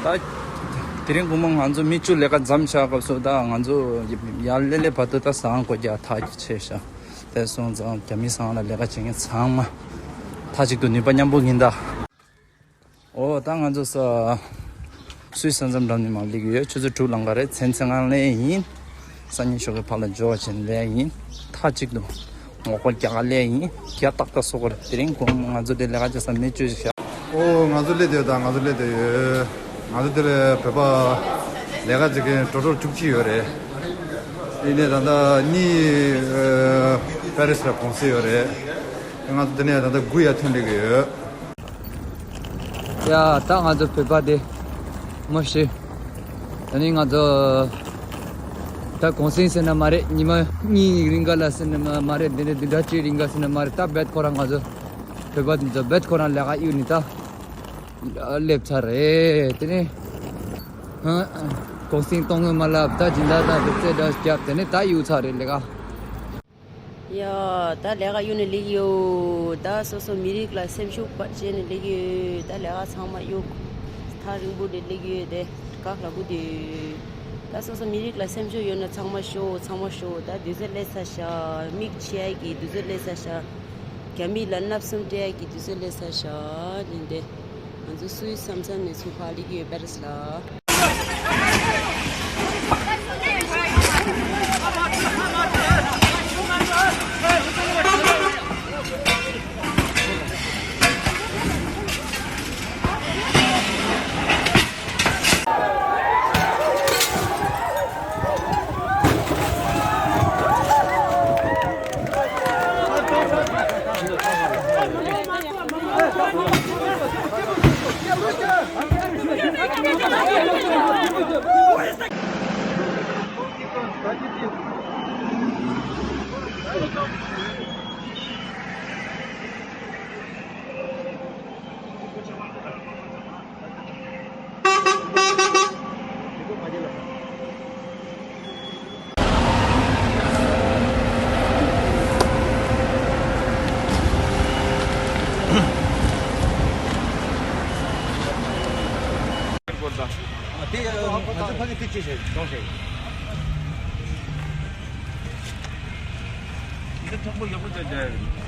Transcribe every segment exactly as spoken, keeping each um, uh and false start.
ད་དེ་རིང་དགོང་མོ་ང་ཚོ་མི་བཅུ་ལས་ཀ་མཚམས་བཞག་སྐབས་སུ། ད་ང་ཚོ་ཡར་སླེབས་སླེབས་བར་དུ་ད་ཟ་ཁང་སྒོ་རྒྱག་ཐག་ཆོད་ཤག་དེ་སོང་ཙང་རྒྱ་མི་ཟ་ཁང་ལ་ལས་ཀ་བྱེད་མཁན་ཚང་མ་མཐའ་གཅིག་ཏུ་ནུས་པ་མཉམ་སྤུངས་ཡིན་ད། ཨོ་ད་ང་ཚོ་ས་སུད་སི་ས་མཚམས་འགྲམ་ནས་མར་སླེབས་ཀྱི་ཡོད། ཆུ་ཚོད་དྲུག་ལམ་ཁ་རེད། མཚན་ཚེ་སྔ་སླེབས་ཡིན། སང་ཉིན་ཞོགས་ཀྱི་ཕར་ལ་འབྱོར་བ་བྱས་ནས་སླེབས་ཡིན། མཐའ་གཅིག་ཏུ་ངོ་རྒོལ་རྒྱག་ག་སླེབས་ཡིན། རྒྱ་ཏག་ཏག་བཟོ་དགོས་རེད། དེ་རིང་དགོང་མོ་ང་ཚོ་དེ་ལས་ཀ་བྱེད་ས་མི་བཅུ་ཞིག་བཞག་ཨོ་ང་ཚོ་སླེབས་བསྡད་ཡོད། ད་ང་ཚོ་སླེབས་བསྡད་ཡོད། ང་ཚོ་དེ་ལ་བོད་པ་ལས་ཀ་བྱེད་མཁན་ཊོ་ཊལ་བཅུ་གཅིག་ཡོད་རེད། དེ་ནས་ད་ལྟ་གཉིས་ཨ་པེ་རི་སི་ལ་གུང་སེང་ཡོད་རེད། ང་ཚོ་དེ་ནས་ད་ལྟ་དགུ་ཡར་ཐོན་སླེབས་ཀྱི་ཡོད། ཡ་ད་ང་ཚོ་བོད་པ་དེ་མ་ཤེས། ད་ནི་ང་ཚོ་ད་གུང་སེང་ཟེར་ན་མ་རེད། ཉི་མ་གཉིས་རིང་ག་ལ་ཟེར་ན་མ་རེད། དེ་ནས་བདུན་ཕྲག་གཅིག་རིང་ག་ཟེར་ན་མ་རེད། ད་རྦད་ཁོ་རང་ང་ཚོ་བོད་པ་དེ་ཚོ་རྦད་ཁོ་རང་ལས་ཀ་གཡུག་ནས་ད་སླེབས་ཚར་རེད། དེ་ནས་ཧ་གུང་སེང་གཏོང་གི་མ་ལབ། ད་སྦྱིན་བདག་དང་དེ་ཚེ་འདྲ་བརྒྱབ། དེ་ནས་ད་གཡུག་ཚར་རེད་ལས་ཀ། ཡ། ད་ལས་ཀ་གཡུག་ནས་སླེབས་ཡོད། ད་སོ་སོ་མི་རིགས་ལ་སེམས་ཤུགས་སྤར་བྱས་ནས་སླེབས་ཡོད། ད་ལས་ཀ་ཚང་མ་གཡུག་ཐག་རིང་པོ་ནས་སླེབས་ཡོད་དེ། དཀའ་ལས་ཁག་པོ་འདུག་ད་སོ་སོ་མི་རིགས་ལ་སེམས་ཤུགས་ཡོད་ན་ཚང་མ་ཤོག་ཚང་མ་ཤོག་ད་དུས་ཚོད་སླེབས་ཚར་ཤག་མིག་ཕྱེ་ཡག་གི་དུས་ཚོད་སླེབས་ཚར་ཤག་རྒྱ་མི་ལ་མནབ་གསུམ་སྤྲད་ཡག་གི་དུས་ཚོད་སླེབས་ཚར་ཤག་ཡིན་ཏེ། ང་ཚོ་སུད་སི་ས་མཚམས་ནས་ཚུར་ཕར་སླེབས་ཡོད་པ་རེད་ལ། དེ་ང་ཚོ་ཕ་གི་དེ་ཅི་བྱེད་གཏོང་བྱེད། དེ་མཐོན་པོ་ཡག་པོ་བྱས་བྱས།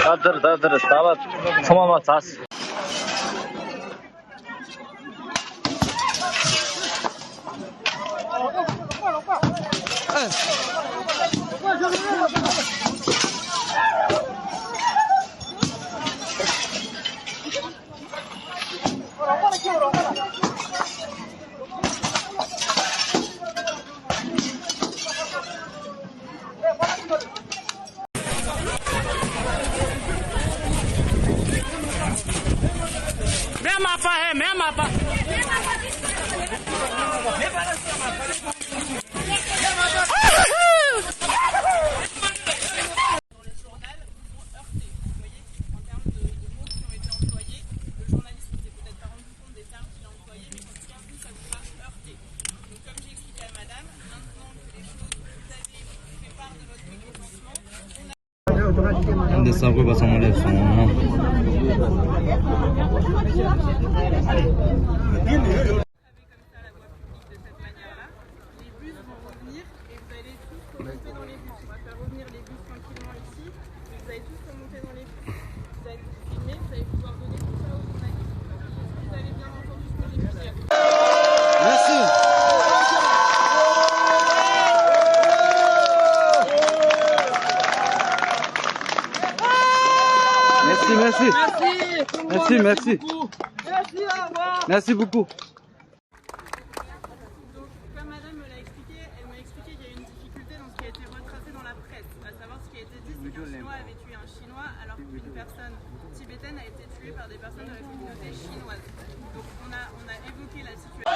ད་དེར་ད་དེར་ཟླ་བ་ཚང་མ་མ་ཚ། Même à pas, hein, même à pas. Dans le journal, vous heurtez, vous voyez, en termes de, de mots qui ont été employés. Le journaliste ne s'est peut-être pas rendu compte des termes qu'il a employés, mais quand il a vu, ça vous a heurté. Donc, comme j'ai expliqué à madame, maintenant que les choses, vous avez fait part de votre mécontentement, on a ཨ་འདི་གསར་འགོད་པ་ཚང་མ་སླེབས་སོང་། Comme ça, la voie publique de cette manière-là. Les bus vont revenir et vous allez tous remonter dans les bus. On va faire revenir les bus tranquillement ici. Vous allez tous remonter dans les bus. Vous allez filmer, vous allez pouvoir donner tout ça aux journalistes. Est-ce que vous avez bien entendu ce que j'ai pu dire ? Merci. Merci, merci. Merci, merci. Merci beaucoup. Donc, comme madame me l'a expliqué, elle m'a expliqué qu'il y a une difficulté dans ce qui a été retracé dans la presse, à savoir ce qui a été dit, c'est qu'un Chinois avait tué un Chinois alors qu'une personne tibétaine a été tuée par des personnes de la communauté chinoise. Donc, on a, on a évoqué la situation.